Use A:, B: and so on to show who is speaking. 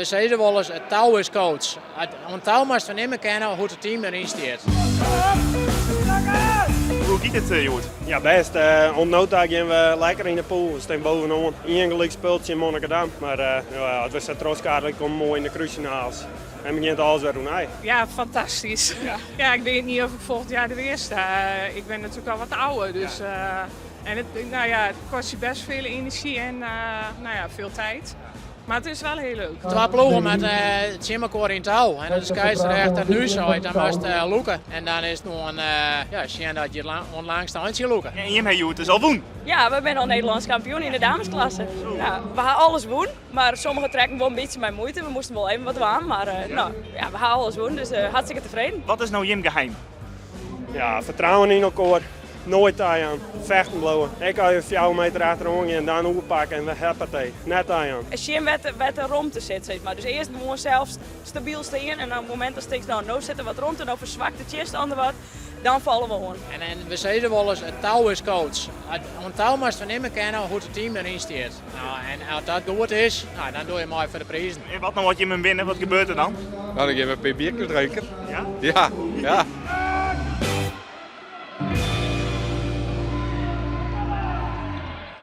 A: We sizze wolris, it tou is coach. Oan tou moatst fernimme kinne hoe't it team deryn stiet.
B: Hoe giet it hjoed?
C: Ja, bêst. Oant no ta gean we lekker yn de pûl. We stean bovenoan. Ien gelyk spul tsjin Monnickendam. Mar as we sa trochskeakelje, komme we moai yn de krúsfinales. En begjint alles wer oernij.
D: Ja, fantastysk. Ja, ik weet niet of ik volgend jaar er weer sta. Ik ben natuurlijk al wat ouder, dus en het, nou ja, het kost je best veel energie en nou ja, veel tijd. Maar het is wel heel leuk.
A: Twa ploegen moatte tsjin mekoar yn tou. En as de skeidsrjochter nu seit, dan moatst lûke. En dan is it gewoan ja, sjen dat je it oan it langste eintsje lûke.
B: En jim ha hjoed dus al wûn?
E: Ja, we binne al Nederlânsk kampioen yn de damesklasse. Nou, we ha alles wûn, mar sommige trekken wol in bytsje mei muoite. We moasten wol even wat dwaan, mar no, ja, we ha alles wûn, dus hartstikke tefreden.
B: Wat is no jim geheim?
C: Ja, fertrouwen yn elkoar, noait tajaan, fechten bliuwe. Ek as je 4 meter achteroan gean, dan oerpakke en wer huppatee, net tajaan.
E: Sjen wêr't de romte sit, sis mar. Dus earst gewoan sels stabyl stean en op it momint datst tinkst, no, no sit der wat romte, no ferswakt de tsjinstanner wat, dan falle we oan.
A: En we sizze wolris, it tou is coach. Oan tou moatst fernimme kinne hoe't it team deryn stiet. No, en as dat goed is, no, dan dogge je mei foar de prizen.
B: En wat no as jim him winne, wat gebeurt der dan?
F: No, dan gean we in pear bierkes drinken.
B: Ja?
F: Ja, ja.